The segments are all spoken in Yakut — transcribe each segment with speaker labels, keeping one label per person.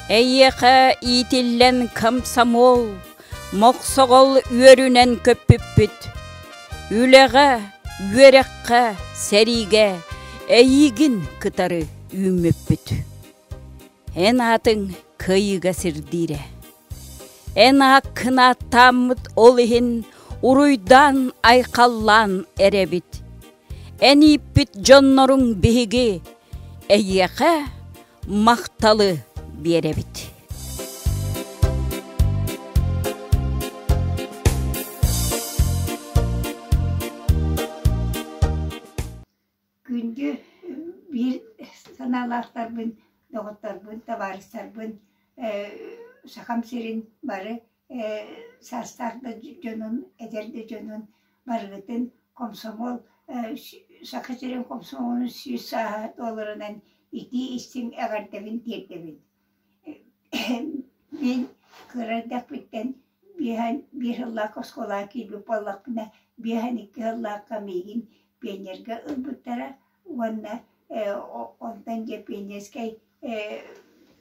Speaker 1: Эйиэхэ иитиллэн комсомол, мохсоҕол үөрүнэн көппүппүт. Үлэҕэ, үөрэххэ, сэриигэ эйиигин кытары үүммүппүт. Эн аатыҥ кыайыыга сирдиирэ. Эн ааккын ааттааммыт ол иһин уруйдаан-айхаллаан эрэбит. Эн ииппит дьонноруҥ биһиги эйиэхэ махталы биэрэбит.
Speaker 2: Күндү биир санаалаахтарбын, доҕотторбун, табаарыстарбын Сахам сирин бары саастаах да дьонун, эдэр да дьонун барыгытын комсомол Саха сирин комсомолун 100 сааһа туоларынан итии-истиҥ эҕэрдэбин тиэрдэбин. Мин кыра эрдэхпиттэн биэһэн биир сыллаах оскуолаҕа киирбит буоллахпына, 52 сыллаахха миигин пионерга ылбыттара уонна онтон дьэ пионерскай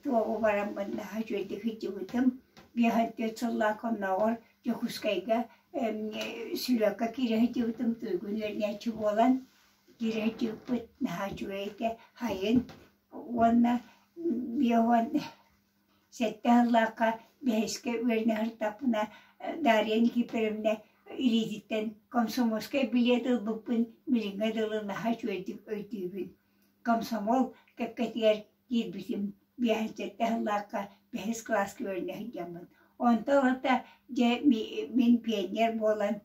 Speaker 2: туоҕу бараммын наһаа үчүгэйдик сылдьыбытым. 54 сыллаах оннооҕор Дьокуускайга сүлүөккэ киирэ сылдьыбытым, туйгун үөрэнээччи буолан киирэ сылдьыбыппыт наһаа үчүгэй этэ. Сайын уонна 57 сыллаахха бэһискэ үөрэнэ сырыттахпына Дарья Никифоровна илиититтэн комсомольскай билиэт ылбыппын билиҥҥэ дылы наһаа үчүгэйдик өйдүүбүн. Комсомол кэккэтигэр киирбитим 57 сыллаахха бэһис кылааска үөрэнэ сылдьаммын. Онтон ылата дьэ мин пионер буолан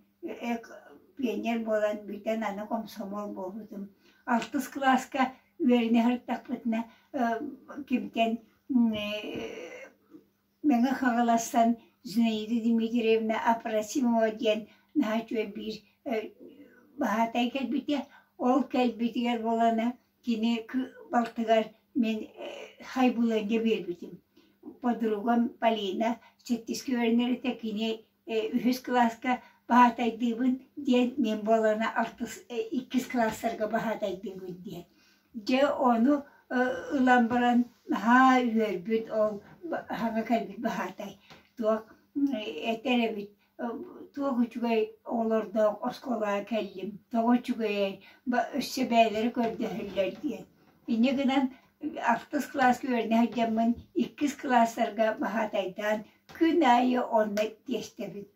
Speaker 2: пионер буолан бүтэн аны комсомол буолбутум. Алтыс кылааска үөрэнэ сырыттахпытына кимтэн Мэҥэ Хаҥаластан Зинаида Дмитриевна Апросимова диэн наһаа үчүгэй биир баһаатай кэлбитэ. Ол кэлбитигэр буолана кини балтыгар мин хайбылыанньа биэрбитим. Подругам Полина сэттискэ үөрэнэр этэ, кини үһүс кылааска баһаатайдыыбын диэн мин буолана алтыс иккис кылаастарга баһаатайдыыбын диэн. Дьэ ону ылан баран наһаа үөрбүт ол саҥа кэлбит баһаатай туох этэр эбит туох үчүгэй оҕолордоох оскуолаҕа кэллим, тоҕо үчүгэйэй, өссө бэйэлэрэ көрдөһөллөр диэн. Инньэ гынан алтыс кылааска үөрэнэ сылдьаммын иккис кылаастарга баһаатайдаан күн аайы онно тиэстэбин.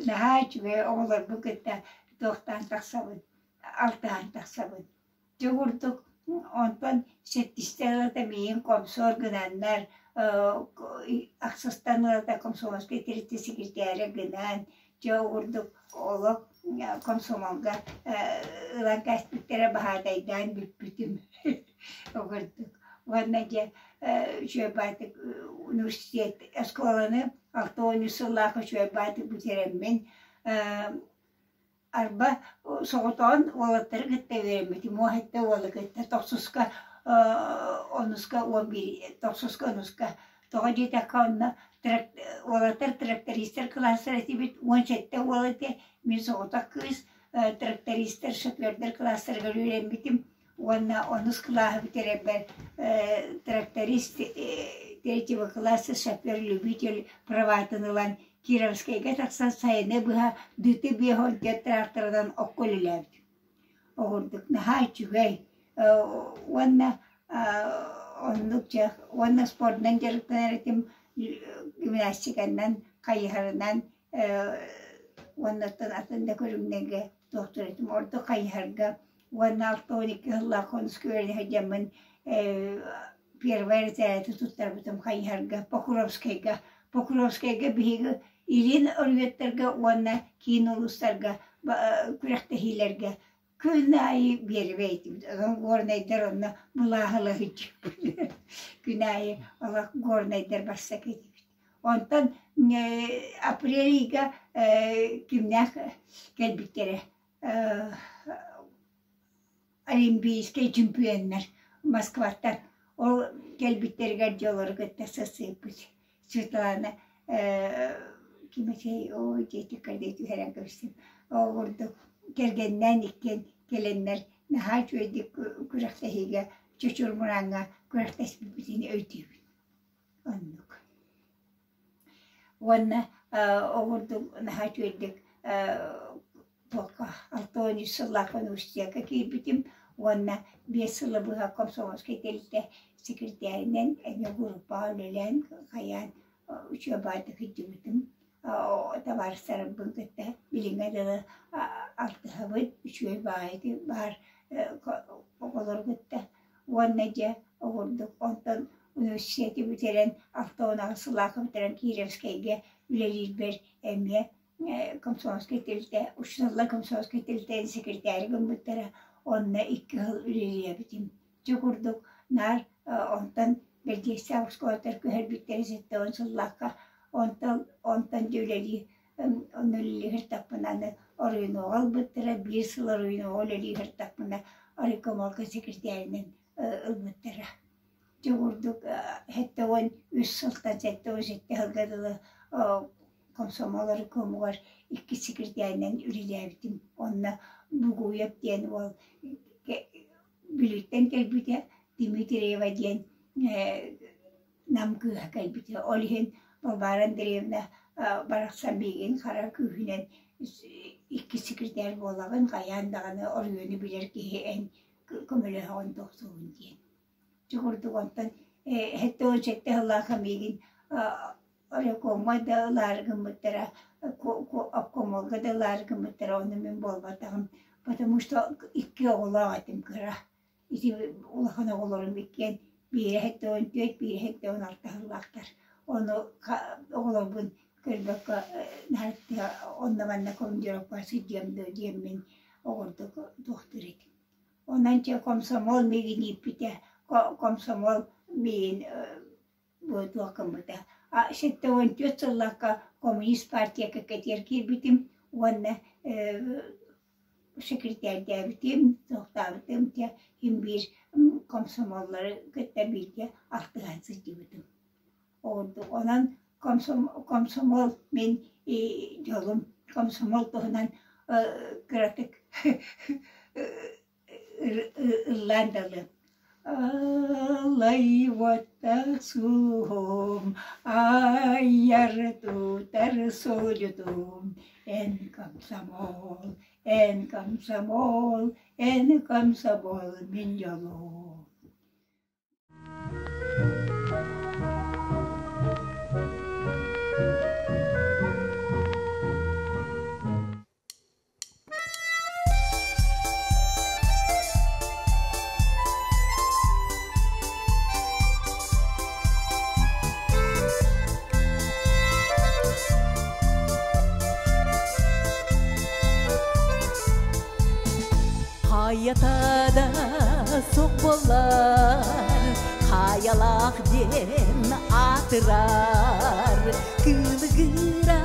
Speaker 2: Наһаа үчүгэй оҕолорбун кытта туохтаан тахсабын, алтыһан тахсабын. Дьэ курдук онтон сэттистэн ылата миигин комсор гынаннар, ахсыстан ылата комсомольскай тэрилтэ секретаря гынан, дьэ ол курдук олох комсомолга ылан кээспиттэрэ баһаатайдаан бүппүтүм. Ол курдук. Уонна дьэ үчүгэй баайтык университет оскуоланы 63 сыллаах үчүгэй баайтык бүтэрэммин Арба соҕотоҕун уолаттары кытта үөрэммитим, уоһэттэ уолу кытта тохсуска онуска 11 тохсуска онуска. Тоҕо диэтэххэ онно уолаттар трактористар кылаастара этибит, 17 уол этэ, мин соҕотох кыыс трактористар, шофердар кылаастарыгар үөрэммитим уонна онус кылааһы бүтэрэрбэр тракторист третьего класса шофер-любитель праватын ылан Кировскайга тахсан сайыны быһа дыты биэһонтер тракторынан окко үлэлээбитим. Оҕурдук наһаа үчүгэй уонна оннук дьэ уонна спордунан дьарыктанар этим гимнастиканан, хайыһарынан уонна оттон атын да көрүҥнэргэ туохтуур этим. Ордук хайыһарга уонна 62 сыллаах онуска үөрэнэ сылдьаммын первай разряды туттарбытым хайыһарга Покровскайга. Покровскайга биһиги илин оройуоттарга уонна киин улуустарга күрэхтэһиилэргэ күн аайы биэрбэт этибит. Онон горнайдар онно былааһыла сылдьыбыт. Күн аайы олох горнайдар бастакы этибит. Онтон апрель ыйга кимнээх кэлбиттэрэ олимпийскай чемпионнар Москваттан ол кэлбиттэригэр дьоллору кытта сырсыппыт Светлана ким этэй ой диэтиккэ түһэрэн кэбистим ол курдук кэргэннээн иккиэн кэлэннэр наһаа үчүгэйдик күрэхтэһиигэ Чочур Мырааҥҥа күрэхтэспиппитин өйдүүбүн. Оннук. Уонна ол курдук наһаа үчүгэйдик туохха 63 сыллаах университекка киирбитим уонна 5 сылы быһа комсомольскай тэрилтэ секретаринэн эмиэ группаҕа үлэлээн хайаан учуобаардык сылдьыбытым. Табаарыстарбын кытта билиҥҥэ дылы алтыһабыт, үчүгэй баҕайытык баар оҕолору кытта. Уонна дьэ оҕурдук онтон университеты бүтэрэн 68 сыллаахха бүтэрэн Кировскайга үлэлиирбэр эмиэ комсомольскай тэрилтэ учууталлар комсомольскай тэрилтэ секретарь гыммыттара, онно 2 сыл үлэлээбитим. Дьэ курдук наар онтон Бэрдиэстээх оскуолатыгар көһөрбүттэрэ 70 сыллаахха, онтон дьэ үлэлии онно үлэлии сырыттахпына аны оройуонуоҕа ылбыттара, 1 сыл оройуонуоҕа үлэлии сырыттахпына райкомолга секретаринэн ылбыттара. Дьэ курдук 73 сылтан 77 сылга дылы комсомол райкомугар 2 секретаринэн үлэлээбитим. Онно Бугуев диэн уол Бүлүүттэн кэлбитэ, Дмитриева диэн Нам кыыһа кэлбитэ. Ол иһин Балбаара Андреевна барахсан миигин хара күүһүнэн икки секретарь буолаҕын, хайаан даҕаны оройуону билэр киһи эн көмөлөһөҕүн тохтуубун диэн. Дьэ курдук онтон 77 сыллаахха миигин райкомҥа да ылаары гыммыттара, обкомолга да ылаары гыммыттара, ону мин буолбатаҕым, потому что икки оҕолоох этим кыра. Ити улахан оҕолорум иккиэн биирэ 74, биирэ 76 сыллаахтар. Ону оҕолорбун көрбөккө онно-манна командировкаҕа сылдьыам дуо диэммин оҕурдук туохтуур этим. Онон дьэ комсомол миигин ииппитэ, комсомол миигин туох гыммыта. 74 сыллаахха коммунист партия кэккэтигэр киирбитим уонна секретарьдаабытым, туохтаабытым дьэ син биир комсомоллары кытта бииргэ алтыһан сылдьыбытым. Онон комсомол мин дьолум, комсомол туһунан кыратык ыллаан да ылыам. Алай-уоттах суоһум, айар-тутар суолдьутум, эн комсомол, эн комсомол, эн комсомол мин дьолум.
Speaker 3: Хайата да суох буоллар, хайалаах диэн аатырар, кыылыгыра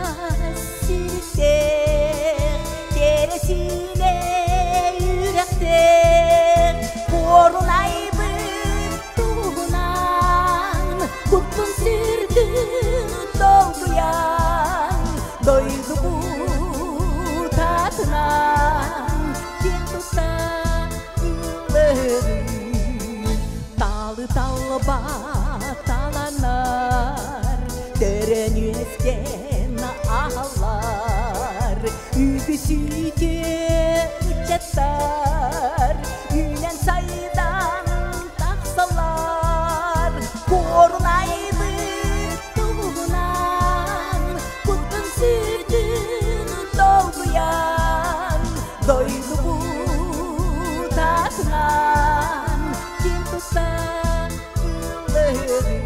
Speaker 3: сирдээх, тиэрэ-сиилэ үрэхтээх, куорунайбыт туһунан, куттун-сүрдүн долгуйан, дойдубут атынан киэн тутта ыллыыр. Талы талба таланар, төрөн үөскэн аһаллар, үгүс-үтүө ыччаттар үүнэн-сайдан тахсаллар. Куорунайбыт туһунан, куттун-сүрдүн долгуйан, дойдубут атынан ким тутта ыллыырый?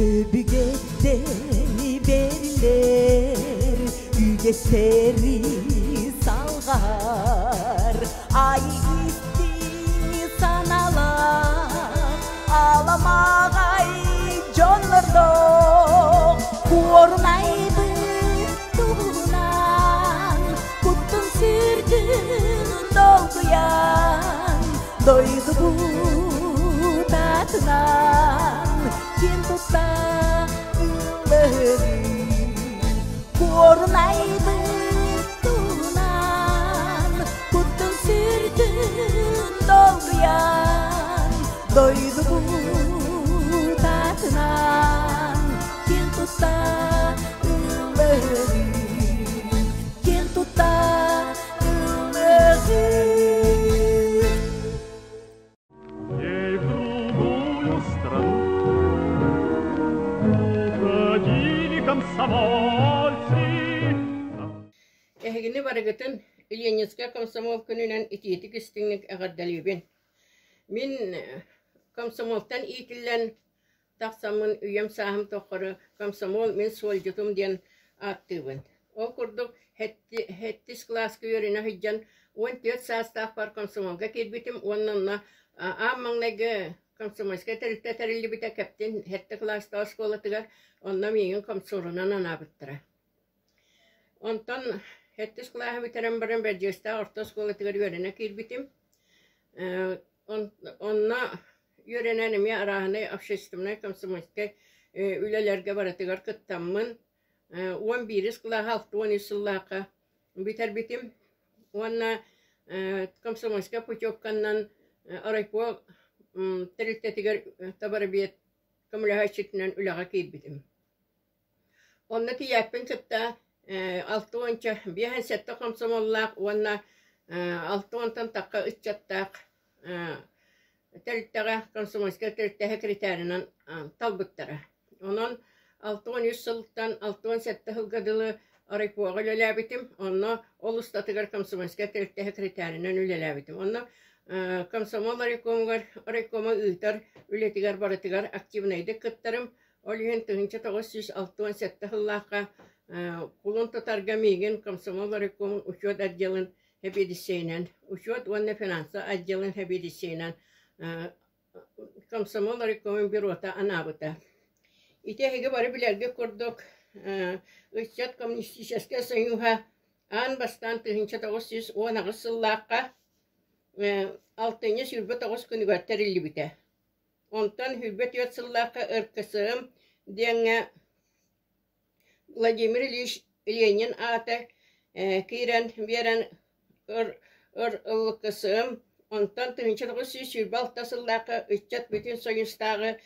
Speaker 3: Өбүгэттэн бэриллэр үгэстэри салҕар, ай истиҥ санаалаах аламаҕай дьоннордоох куорунайбыт туһунан куттун-сүрдүн долгуйан дойдубут. Атынан киэн тутта ыллыгын Куорунайбыт туһунан куттун сүрдүн долгуйан Дойдубут атынан киэн тутта ыллыгын Киэн тутта ыллыгын.
Speaker 4: Ей в другую страну уходили комсомольцы.
Speaker 5: Эһигини барыгытын Ленинскэй комсомол күнүнэн итиитик истиҥник эҕэрдэлиибин. Мин комсомолтан иитиллэн тахсаммын үйэм сааһым тухары комсомол мин суолдьутум диэн ааттыыбын. Ол курдук сэттис кылааска үөрэнэ сылдьан 14 саастаахпар комсомолга киирбитим уонна онно аан маҥнайгы комсомольскай тэрилтэ тэриллибитэ Кэптин сэттэ кылаастаах оскуолатыгар онно миигин комсорунан анаабыттара. Онтон сэттис кылааһы бүтэрэн баран Бэрдьигэстээх орто оскуолатыгар үөрэнэ киирбитим. Онно үөрэнэн эмиэ арааһынай общественнай, комсомольскай үлэлэргэ барытыгар кыттаммын, 11-ис кылааһы 63 сыллаахха бүтэрбитим уонна комсомольскай путевканнан райпо тэрилтэтигэр товаровед көмөлөһөөччүтүнэн үлэҕэ киирбитим. Онно тиийээппин кытта 60 57 хомсомуоллаах уонна 60-тан тахха ыччаттаах тэрилтэҕэ комсомольскай тэрилтэ секретарынан талбыттара. Онон 63 сылтан 67 сылга дылы райпоҕа үлэлээбитим. Онно ол устатыгар комсомольскай тэрилтэ секретарынан үлэлээбитим. Онно комсомол райкомугар райкома ыытар үлэтигэр барытыгар активнайдык кыттарым. Ол иһин 1967 сыллаахха кулун тутарга миигин комсомол райкомун учуот отделын сэбиэдиссэйинэн, учуот уонна финанса отделын сэбиэдиссэйинэн комсомол райкомун бюрота анаабыта. Ити эһиги бары билэргит курдук, ыччат коммунистическай союһа аан бастаан 1918 сыллаахха алтынньы 29 күнүгэр тэриллибитэ. Онтон 24 сыллаахха РКСМ диэҥҥэ Владимир Ильич Ленин аата киирэн биэрэн РЛКСМ, онтон 1926 сыллаахха Ыччат Бүтүн Союзтааҕы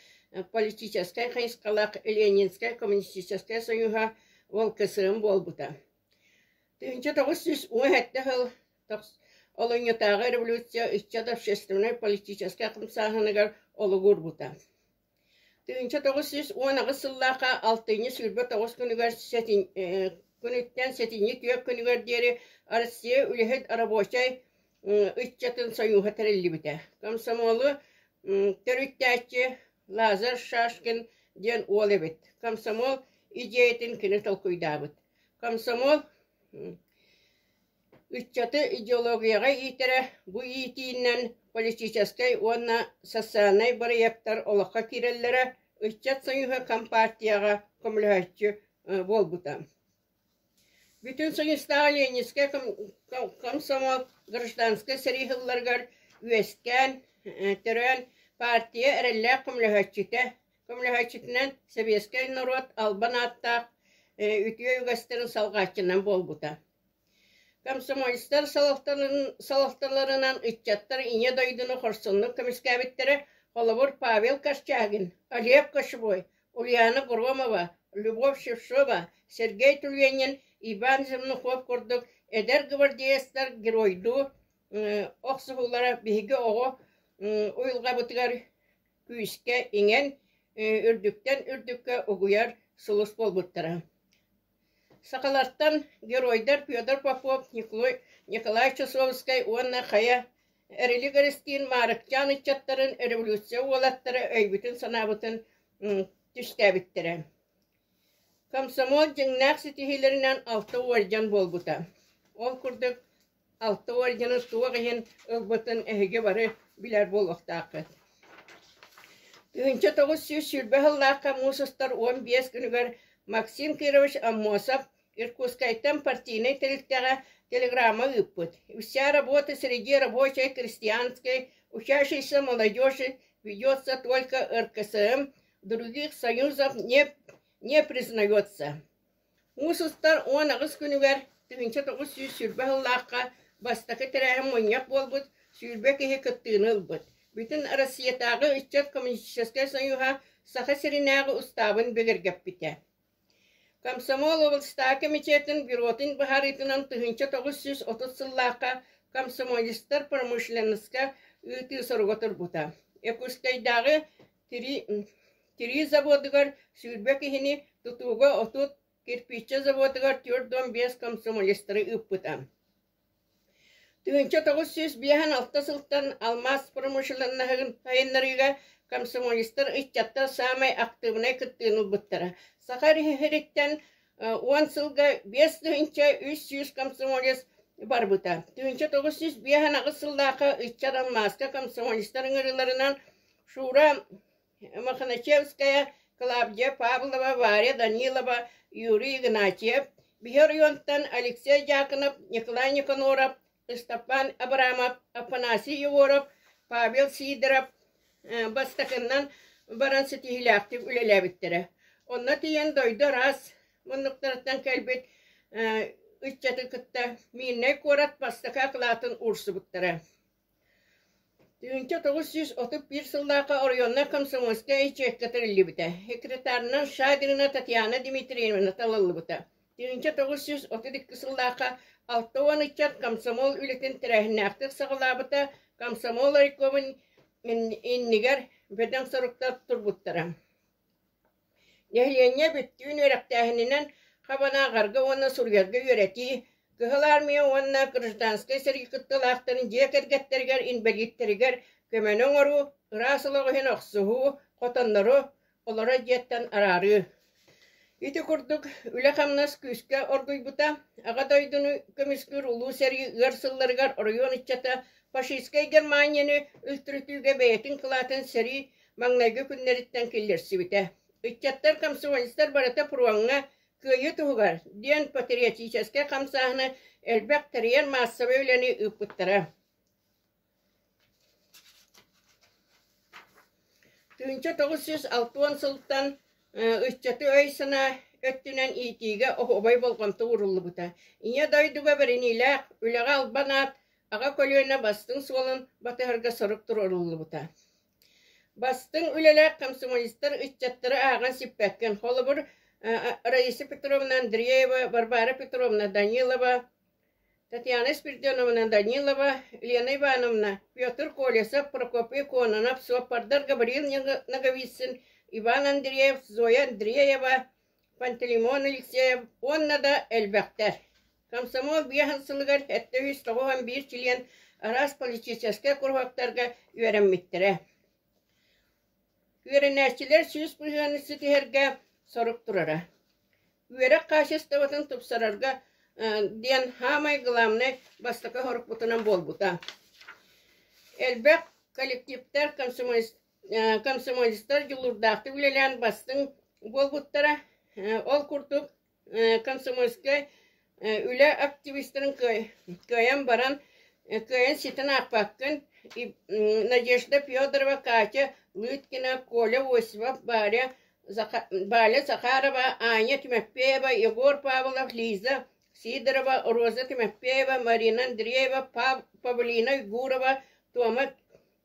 Speaker 5: политическай хайысхалаах Ленинскэй коммунистическай союһа ВЛКСМ буолбута. 1917 сыл Олунньутааҕы революция ыччат общественнай-политическай хамсааһыныгар олугурбута. 1918 сыллаахха алтынньы 29 күнүгэр күнүттэн сэтинньи 4 күнүгэр диэри Россия үлэһит рабочай ыччатын союһа тэриллибитэ. Комсомолу төрүттээччи Лазарь Шашкин диэн уол эбит. Комсомол идеятын кини толкуйдаабыт. Комсомол Ыччаты идеологияҕа иитэрэ бу иитиинэн политическай уонна социальнай бырайыактар олоххо киирэллэрэ, Ыччат союһа компартияҕа көмөлөһөөччү буолбута. Бүтүн Союзтааҕы Ленинскэй комсомол гражданскай сэрии сылларыгар үөскээн, төрөөн партия эрэллээх көмөлөһөөччүтэ, көмөлөһөөччүтүнэн сэбиэскэй норуот албан ааттаах үтүө үгэстэрин салҕааччынан буолбута. Комсомолецтар салалталарынан ыччаттар Ийэ дойдуну хорсуннук көмүскээбиттэрэ, холобур, Павел Корчагин, Олег Кошевой, Ульяна Громова, Любовь Шевцова, Сергей Тюленин, Иван Земнухов курдук эдэр гвардеецтар геройдуу охсуһуулара биһиги оҕо уйулҕабытыгар күүскэ иҥэн, үрдүктэн үрдүккэ угуйар сулус буолбуттара. Сахалартан геройдар Федор Попов, Николай Чусовскай уонна Хайа Эрилик Эристиин Маарыкчаан ыччаттарын революция уолаттара өйбүтүн-санаабытын түстээбиттэрэ. Комсомол дьиҥнээх ситиһиилэринэн алта уордьан буолбута. Ол курдук алта уордьаны туох иһин ылбытын эһиги бары билэр буолуохтааххыт. 1920 сыллаахха муус устар 15 күнүгэр Максим Кирович Аммосов Иркутскайтан партийнай тэрилтэҕэ телеграмма ыыппыт. Вся работа среди рабочей, крестьянской, учащейся молодежи ведется только РКСМ, других союзов не признается. Муус устар 18 күнүгэр 1920 сыллаахха бастакы тэрээһин мунньах буолбут, 20 киһи кыттыыны ылбыт. Бүтүн Россиятааҕы ыччат коммунистическай союһа Саха сиринээҕи устаабын бигэргэппитэ. Комсомол областааҕы комитетын бюротун быһаарыытынан 1930 сыллаахха комсомолецтар промышленноска ыытыы соруга турбута. Якутскайдааҕы тирии заводыгар 20 киһини, тутууга 30, кирпииччэ заводыгар 45 комсомолецтары ыыппыта. 1956 сылтан алмаас промышленноһын сайыннарыыга комсомолецтар ыччаттар саамай актыыбынай кыттыыны ылбыттара. Саха Сириттэн 10 сылга 5300 комсомолец барбыта. 1958 сыллаахха ыччат алмааска комсомолецтар ыҥырыыларынан Шура Мохначевская, Клавдия Павлова, Варя Данилова, Юрий Игнатьев, биһи оройуонтан Алексей Дьяконов, Николай Никаноров, Ыстапаан Абрамов, Афанасий Егоров, Павел Сидоров бастакыннан баран ситиһиилээхтик үлэлээбиттэрэ. Онно тиийэн дойду араас муннуктарыттан кэлбит ыччаты кытта Мирнэй куорат бастакы акылаатын уурсубуттара. 1931 сыллаахха оройуоннар комсомольскай ячейка тэриллибитэ. Секретарынан Шадрина Татьяна Дмитриевна талыллыбыта. 1932 сыллаахха 60 ыччат комсомол үлэтин тэрээһиннээхтик саҕалаабыта, комсомол райкомун иннигэр бөдөҥ соруктар турбуттара. Нэһилиэнньэ бүттүүн үөрэхтээһининэн хабанааҕарга уонна суруйарга үөрэтии, Кыһыл Армия уонна гражданскай сэрии кыттыылаахтарын дьиэ кэргэттэригэр, инбэлииттэригэр көмөнү оҥоруу, ыраас олох иһин охсуһуу, хотоннору олорор дьиэттэн араарыы. Ити курдук үлэ-хамнас күүскэ оргуйбута. Аҕа дойдуну көмүскүүр Улуу сэрии ыар сылларыгар оройуон ыччата фашистскай Германияны үлтүрүтүүгэ бэйэтин кылаатын сэрии маҥнайгы күннэриттэн киллэрсибитэ. Ыччаттар, комсомолецтар барыта фроҥҥа Кыайыы туһугар диэн патриотическай хамсааһыны элбэх тэрийэр маассабай үлэни ыыппыттара. 1960 сылтан ыччаты өй-санаа өттүнэн иитиигэ оһуобай болҕомто ууруллубута. Ийэ дойдуга бэриниилээх, үлэҕэ албан аат, аҕа көлүөнэ бастыҥ суолун батыһарга сорук туруоруллубута. Бастыҥ үлэлээх комсомолецтар ыччаттары ааҕан сиппэккин. Холобур, Раиса Петровна Андреева, Варвара Петровна Данилова, Татьяна Спиридоновна Данилова, Лена Ивановна, Петр Колесов, Прокопий Кононов, суоппардар Гаврил Ноговицын, Иван Андреев, Зоя Андреева, Пантелеймон Алексеев уонна да элбэхтэр. Комсомол биэһин сылыгар 791 чилиэн араас политическай куруһуоктарга үөрэммиттэрэ. Үөрэнээччилэр 100 быһыаны ситиһэргэ сорук турара. Үөрэх хаачыстыбатын тупсарарга диэн саамай главнай бастакы сорукпутунан буолбута. Элбэх коллективтар комсомолецтар дьулуурдаахтык үлэлээн бастыҥ буолбуттара. Ол курдук комсомольскай үлэ активистарын кыайан баран, кыайан ситэн аахпаккын Надежда Федорова, Катя Лыткина, Коля Осипов, Варя Валя Захарова, Аня Тимофеева, Егор Павлов, Лиза Сидорова, Роза Тимофеева, Марина Андреева, Павлина Егорова, Тома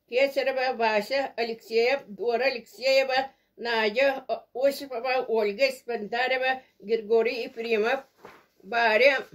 Speaker 5: Кесарева, Вася Алексеев, Дора Алексеева, Надя Осипова, Ольга Спандарева, Григорий Ефремов, Варя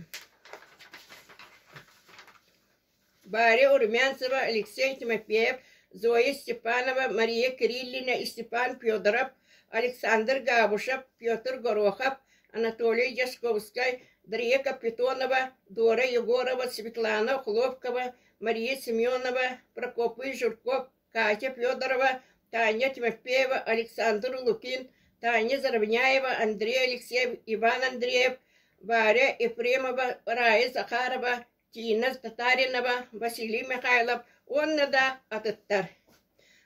Speaker 5: Варя Румянцева, Алексей Тимофеев, Зоя Степанова, Мария Кириллина, Степан Федоров, Александр Габышев, Петр Горохов, Анатолий Ясковскай, Дарья Капитонова, Дора Егорова, Светлана Хлопкова, Мария Семенова, Прокопий Жирков, Катя Федорова, Таня Тимофеева, Александр Лукин, Таня Заровняева, Андрей Алексеев, Иван Андреев, Варя Ефремова, Рая Захарова, Тина Татаринова, Василий Михайлов уонна да атыттар.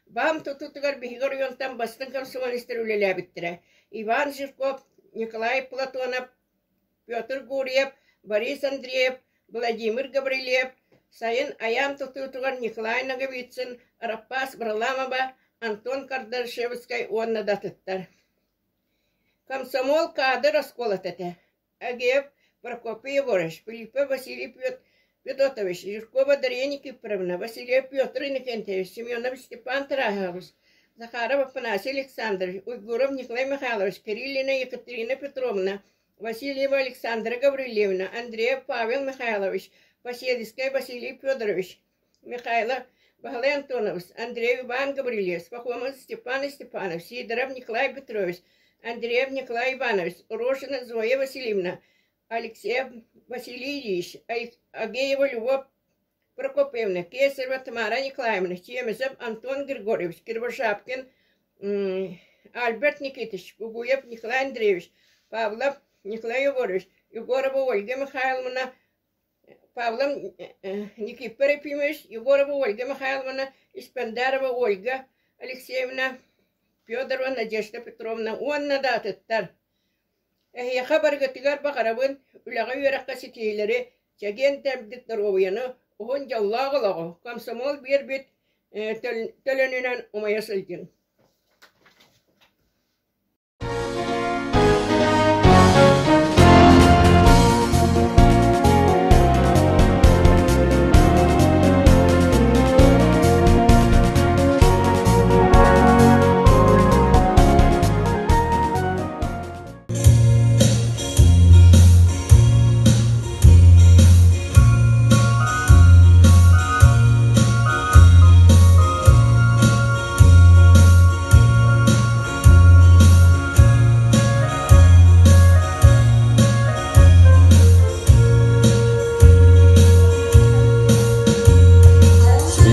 Speaker 5: БАМ тутуутугар биһиги оройуонтан бастыҥ комсомолецтар үлэлээбиттэрэ: Иван Жирков, Николай Платонов, Петр Гурьев, Борис Андреев, Владимир Гаврильев, сайын Айаан тутуутугар Николай Ноговицын, Араппаас Варламова, Антон Кардашевскай уонна да атыттар. Комсомол каадыр оскуолата этэ. Агеев Прокопий Егорович, Филиппов Василий Федотович, Жиркова Дарья Никифоровна, Васильев Петр Иннокентьевич, Семенов Степан Тарасович, Захаров Афанасий Александрович, Уйгуров Николай Михайлович, Кириллина Екатерина Петровна, Васильева Александра Гаврильевна, Андреев Павел Михайлович, Васильевскай Василий Федорович, Михайлов Баһылай Антонович, Андрей Иван Гаврильевич, Пахомов Степан Степанов, Сидоров Николай Петрович, Андреев Николай Иванович, Рожина Зоя Васильевна, Алексеев Василий Ильич, Агеева Любовь Прокопьевна, Кесарева Тамара Николаевна, Чемезов Антон Григорьевич, Кривошапкин Альберт Никитич, Гугуев Николай Андреевич, Павлов Николай Егорович, Егорова Ольга Михайловна, Павлов Никифор Ефимович, Егорова Ольга Михайловна, Испандарова Ольга Алексеевна, Федорова Надежда Петровна уонна да атыттар. Эһиэхэ барыгытыгар баҕарабын үлэҕэ үөрэххэ ситиһиилэри, чэгиэн чэбдик доруобуйаны, уһун дьоллоох олоҕу, комсомол биэрбит төлөнүнэн умайа сылдьыҥ.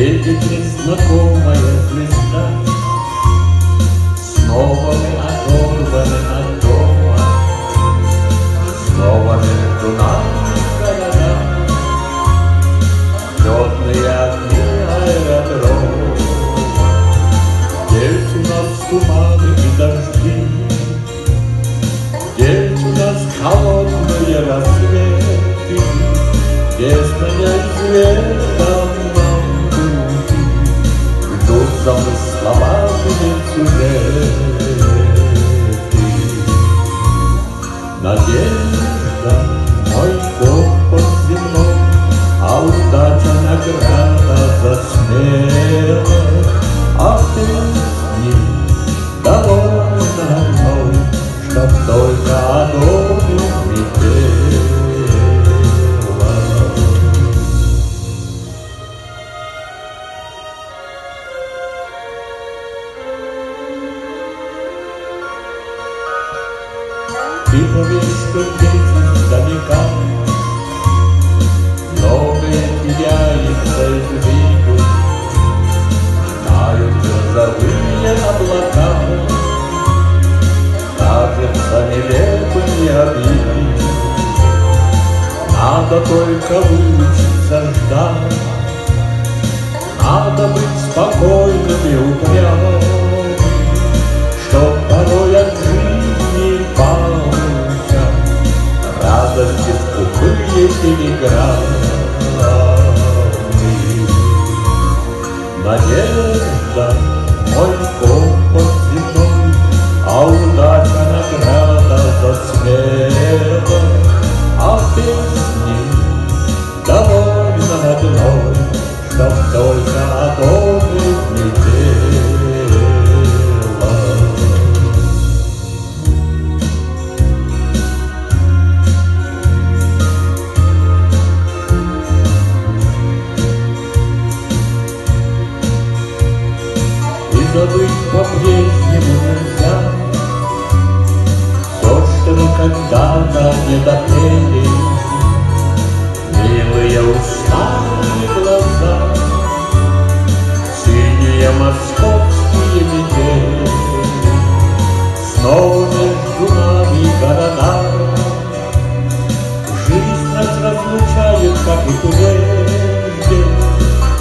Speaker 6: Светит незнакомая звезда, Снова мы оторваны от дома, Снова между нами города, Летные огни аэродрома. Здесь у нас туманы и дожди, Здесь у нас холодные рассветы, Здесь на неизвестном нам пути Идут замысловатые сюжеты. Надежда, мой компас земной, А удача награда за смелых, А песни довольно мной, Чтоб только о доме не пела. Видно ведь, что ветер издалека Многое теряется из виду, Тают грозовые облака, Кажется нелепыми обиды. Надо только выучиться ждать, Надо быть спокойным и упрямым, Чтоб порой от жизни получать Радости скупые телеграммы. Надежда, мой компас земной, А удача награда за смелых, А песни довольно одной, Чтоб только о доме не пела. И забыть по-прежнему нельзя То, что мы когда-то не допели, Милые усталые глаза, Синие московские метели, Снова между нами города. Жизнь нас разлучает, как и прежде,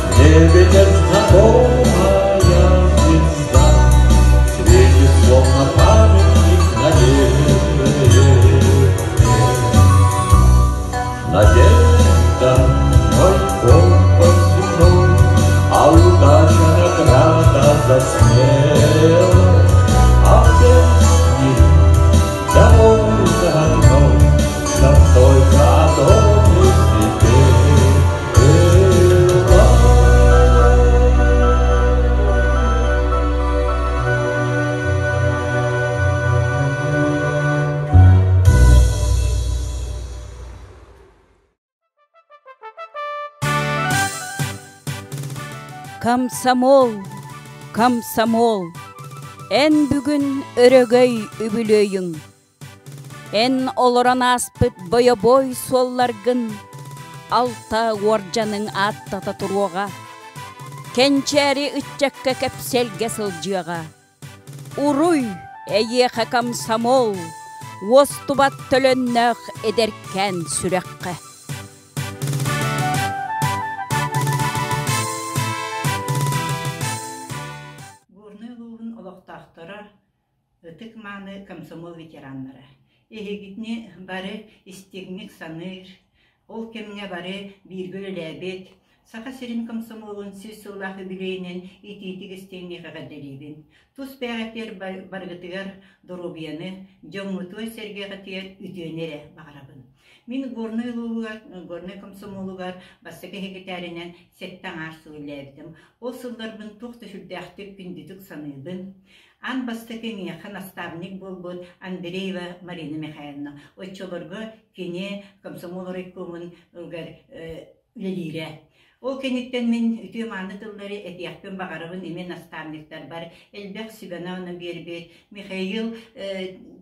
Speaker 6: В небе незнакомая звезда Светит, словно памятник надежде.
Speaker 1: Комсомол, комсомол, эн бүгүн өрөгөй үбүлүөйүҥ. Эн олорон ааспыт бойобуой суолларгын алта уордьаныҥ ааттата туруоҕа. Кэнчээри ыччакка кэпсэлгэ сылдьыаҕа. Уруй, эйиэхэ комсомол, уостубат төлөннөөх эдэркээн сүрэххэ.
Speaker 7: Горнай улууһун олохтоохторо, ытык-мааны комсомол ветераннара, эһигитини бары истиҥник саныыр, Ол кэмҥэ бары бииргэ үлэлээбит, Саха сирин комсомолун сүүс сыллаах үбүлүөйүнэн итиитик истиҥник эҕэрдэлиибин. Тус бэйэҕитигэр барыгытыгар доруобуйаны, дьоҥҥутугар-сэргэҕитигэр үтүөнү эрэ баҕарабын. Мин Горнай улууһугар, Горнай комсомолугар бастакы секретаринэн сэттэ аҥаар сыл үлэлээбитим. Ол сылларбын туох да сүрдээхтик күндүтүк саныыбын. Аан бастакы миэхэ наставник буолбут Андреева Марина Михайловна. Оччолорго кини комсомол райкомун ыгар үлэлиирэ. Ол кэнниттэн мин үтүө-мааны тыллары этиэхпин баҕарабын эмиэ наставниктарбар элбэх сүбэни биэрбит Михаил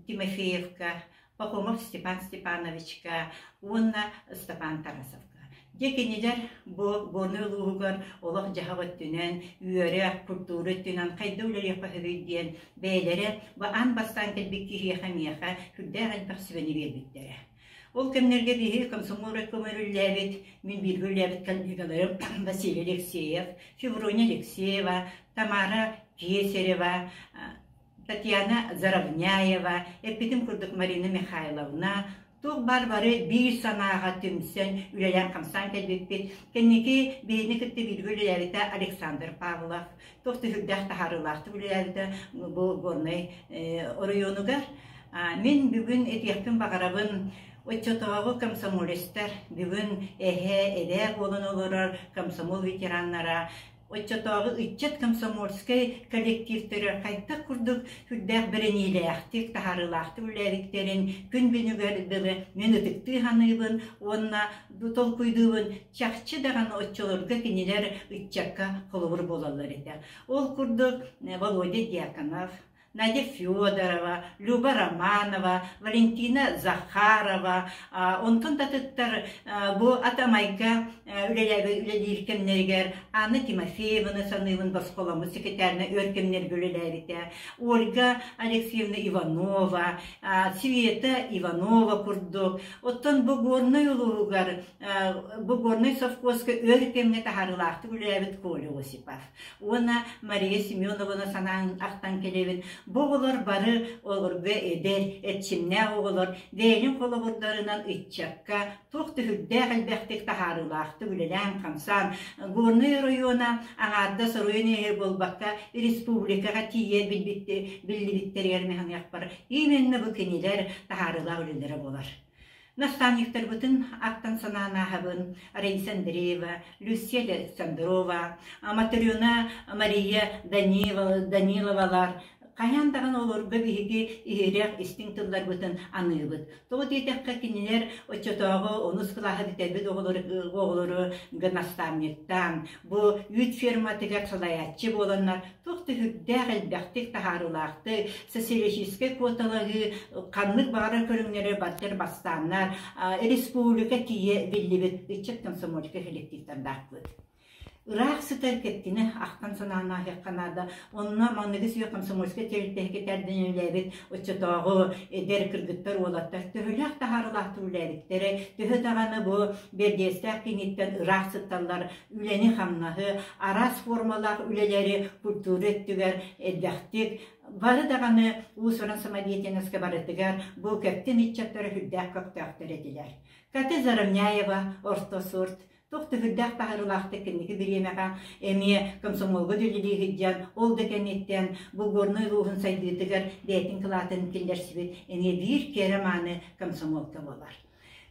Speaker 7: Тимофеевка, Пахомов Степан Степановичка уонна Степан Тарасовка. Дьэ кинилэр бу Горнай улууһугар олох-дьаһах өттүнэн, үөрэх, культура өттүнэн хайда үлэлиэххэ сөбүй диэн бэйэлэрэ бу аан бастаан кэлбит киһиэхэ миэхэ сүрдээх элбэх сүбэни биэрбиттэрэ. Ол кэмнэргэ биһиги комсомол райкома үлэлээбит, мин бииргэ үлэлээбит коллегаларым Василий Алексеев, Феврония Алексеева, Тамара Кесарева, Татьяна Заровняева, эппитим курдук Марина Михайловна, туох баар бары биир санааҕа түмсэн үлэлээн-хамсаан кэлбиппит. Кэнники биһини кытта бииргэ үлэлээбитэ Александр Павлов, туох да сүрдээх таһаарыылаахтык үлэлээбитэ бу Горнай оройуонугар. Мин бүгүн этиэхпин баҕарабын, оччотооҕу комсомолецтар бүгүн эһээ, эбээ буолан олорор комсомол ветераннара Оччотооҕу ыччат комсомольскай коллективтэрэ хайдах курдук сүрдээх бэриниилээхтик, таһаарыылаахтык үлэлээбиттэрин күн бүгүнүгэр дылы мин ытыктыы саныыбын уонна толкуйдуубун чахчы даҕаны оччолорго кинилэр ыччакка холобур буолаллар этэ. Ол курдук Володя Дьяконов, Надя Федорова, Люба Романова, Валентина Захарова, онтон татыттар бу Атамайга үлэлиир кэмнэригэр Анна Тимофееваны саныыбын босхоломмут секретарына өр кэмнэргэ үлэлээбитэ, Ольга Алексеевна Иванова, Света Иванова курдук. Оттон бу Горнай улууһугар бу Горнай совхозка өр кэмҥэ таһаарыылаахтык үлэлээбит Коля Осипов. Уонна Мария Семеновна санаан ахтан кэлэбин, бу оҕолор бары олорго эдэр, эрчимнээх оҕолор бэйэлэрин холобурдарынан ыччакка туох да сүрдээх элбэхтик таһаарыылаахтык үлэлээн-хамсаан, Горнай оройуона аҥаардас оройуон иһэ буолбакка, республикаҕа тиийэ биллибиттэригэр миһаныахпар именно бу кинилэр таһаарыылаах үлэлэрэ буолар. Наставниктарбытын аттан санаан ааһабын Раиса Андреева, Люция Александрова, Матрена Мария Даниловалар хайаан даҕаны олорго биһиги иһирэх истиҥ тылларбытын аныыбыт. Тоҕо диэтэххэ кинилэр оччотооҕу онус кылааһы бүтэрбит оҕолору наставниктаан, бу үүт ферматыгар салайааччы буоланнар туох да сүрдээх элбэхтик таһаарыылаахтык социалистическай куоталаһыы ханнык баҕарар көрүҥнэри баттар бастааннар республика тиийэ биллибит ыччат комсомольскай коллективтардаахпыт. Ыраах сытар кэттини ахтан санаан ааһыахха наада. Онно маныгы сүө комсомольскай тэрилтэһикэ тардын үлэлээбит оччотооҕу эдэр кыргыттар уолаттар төһөлөөх таһаарыылаахтык үлэлээбиттэрэ, төһө даҕаны бу Бэрдиэстээх киниттэн ыраах сытталлар үлэни-хамнаһы, араас формалаах үлэлэри культура өттүгэр элбэхтик бары даҕаны уус-уран самодеятельноска барытыгар бу кэптин ыччаттара сүрдээх көхтөөхтөр этилэр. Катя Заровняева орто сурт туох да сүрдээх таһаарыылаахтык кэнники бириэмэҕэ эмиэ комсомолга үлэлии сылдьан, ол да кэнниттэн бу Горнай улууһун сайдыытыгар бэйэтин кылаатын киллэрсибит эмиэ биир кэрэ мааны комсомолка буолар.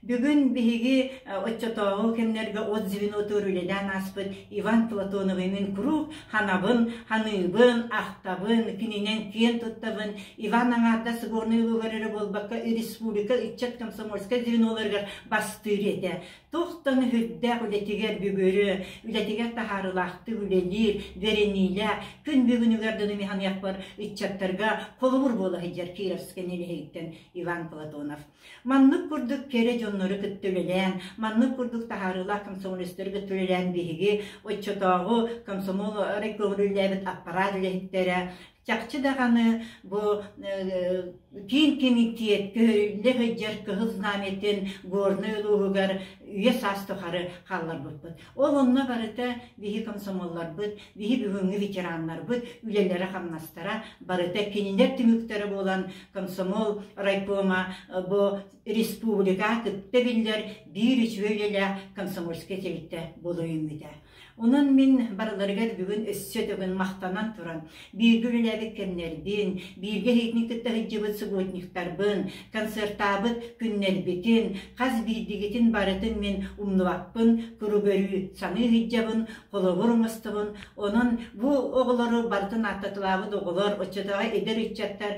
Speaker 7: Бүгүн биһиги оччотооҕу кэмнэргэ от звенотугар үлэлээн ааспыт Иван Платоновы мин куруук ханабын, ханыыбын, ахтабын, кининэн киэн туттабын. Иван аҥаардас Горнай улууһугар эрэ буолбакка, республика ыччат комсомольскай звеноларыгар бастыыр этэ. Туохтан үрдээх үлэтигэр бүгүрү, үлэтигэр таһаарыылаахтык үлэлиир, бэриниилээх, күн бүгүнүгэр дылы миһаныахпар ыччаттарга холобур буола сылдьар Кировскай нэһилиэгиттэн Иван Платонов. Маннык курдук кэрэ дьоннору кытта үлэлээн, маннык курдук таһаарыылаах комсомолецтары кытта үлэлээн биһиги оччотооҕу комсомол райкомун үлэлээбит аппараат үлэһиттэрэ чахчы даҕаны бу киин кэмитиэт көһөрүллэ сылдьар Кыһыл Знамятын Горнай улууһугар үйэ саас тухары хаалларбыппыт. Ол онно барыта биһи комсомолларбыт, биһи бүгүҥҥү ветераннарбыт үлэлэрэ-хамнастара барыта кинилэр түмүктэрэ буолан комсомол райкома бу республика кытта биллэр биир үчүгэй үлэлээх комсомольскай тэрилтэ буола үүммүтэ. Онон мин барыларыгар бүгүн өссө төгүл махтанан туран, бииргэ үлэлээбит кэмнэрбин, бииргэ эһигини кытта сылдьыбыт субботниктарбын, концертаабыт күннэрбитин, хас биирдигитин барытын мин умнубаппын, куру-көрүү саныы сылдьабын, холобур оҥостобун. Онон бу оҕолору барытын ааттатылаабыт оҕолор, оччотооҕу эдэр ыччаттар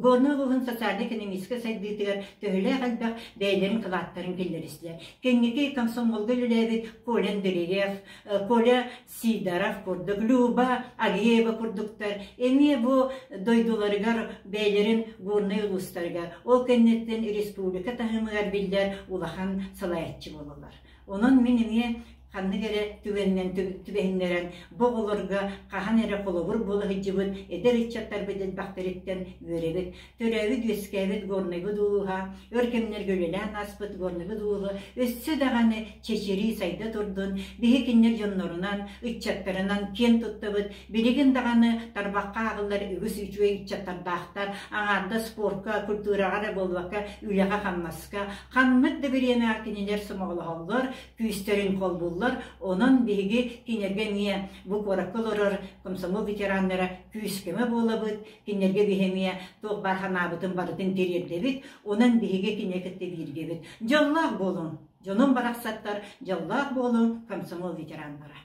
Speaker 7: Горнай улууһун социальнай-экономическай сайдыытыгар төһөлөөх элбэх бэйэлэрин кылааттарын киллэристилэр. Кэнники комсомолга үлэлээбит Коля Андреев, Коля Сидоров курдук, Люба Агеева курдуктар эмиэ бу дойдуларыгар бэйэлэрин горнай улуустарыгар, ол кэнниттэн республика таһымыгар биллэр улахан салайааччы буолаллар. Онон мин эмиэ ханнык эрэ түгэнинэн түбэһиннэрэн бу оҕолорго хаһан эрэ холобур буола сылдьыбыт эдэр ыччаттарбыт элбэхтэриттэн үөрэбит. Төрөөбүт-үөскээбит Горнайбыт улууһа, өр кэмнэргэ үлэлээн ааспыт Горнайбыт улууһа өссө даҕаны чэчирии сайда турдун, биһи кинилэр дьоннорунан, ыччаттарынан киэн туттабыт. Билигин даҕаны тарбахха ааҕыллар үгүс үчүгэй ыччаттардаахтар, аҥаардас спорка, культураҕа эрэ буолбакка, үлэҕэ-хамнаска Ханнык да бириэмэҕэ кинилэр сомоҕолоһоллор, күүстэрин холбууллар. Онон биһиги кинилэргэ эмиэ бу куоракка олорор комсомол ветераннара күүс-көмө буолабыт, кинилэргэ биһи эмиэ туох баар санаабытын барытын тириэрдэбит. Онон биһиги кинилэри кытта бииргэбит. Дьоллоох буолуҥ, дьонум барахсаттар, дьоллоох буолуҥ, комсомол ветераннара.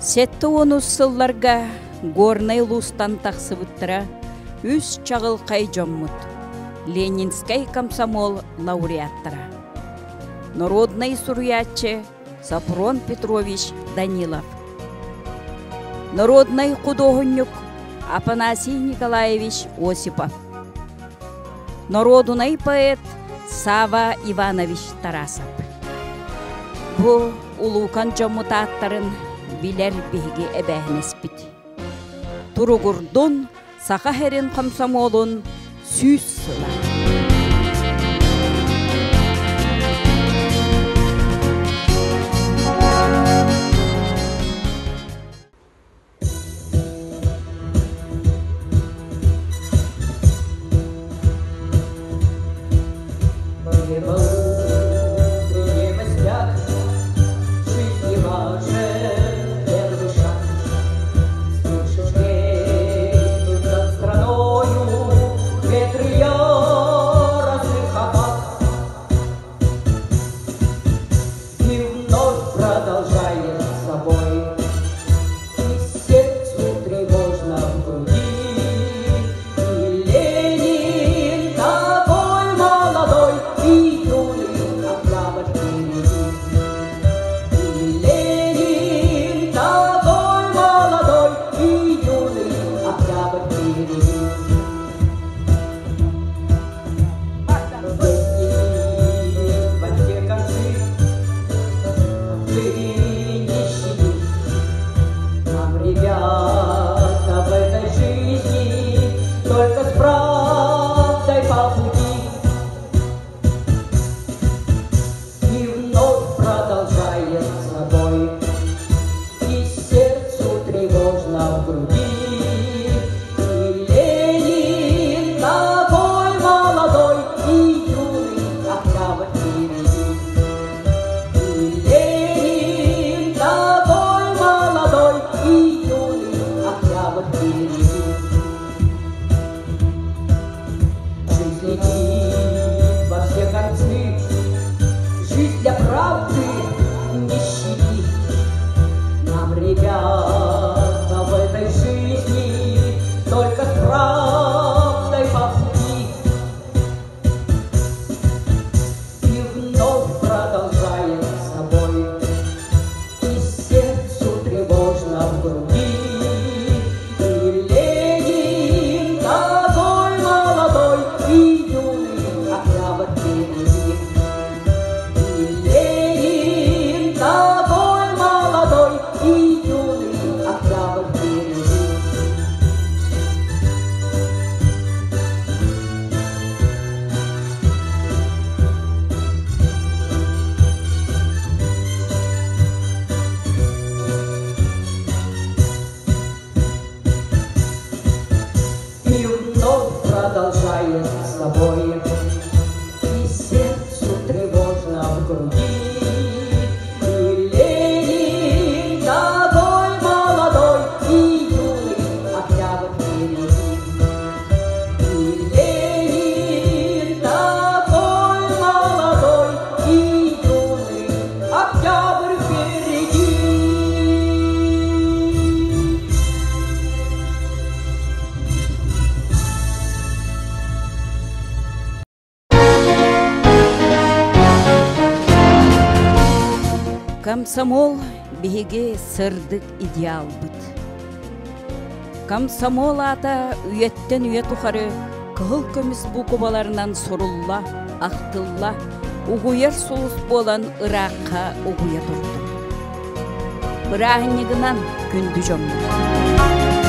Speaker 1: 70 сылларга Горнай улуустан тахсыбыттара үс чаҕылхай дьоммут Ленинскэй комсомол лауреаттара. Народнай суруйааччы Сафрон Петрович Данилов. Народнай худуоһунньук Афанасий Николаевич Осипов. Норуодунай поэт Сава Иванович Тарасов. Бу улуукан дьоммут ааттарын билэр биһиги эбээһинэспит. Туругурдун Саха сирин хомсомуолун 100 сыла.
Speaker 3: Ленин такой молодой и юный, октябрь впереди.
Speaker 1: Комсомол биһиги сырдык идеалбыт. Комсомол аата үйэттэн үйэ тухары кыһыл көмүс буукубаларынан сурулла, ахтылла, угуйар сулус буолан ыраахха угуйа турдун. Бырааһынньыгынан күндү дьоммут!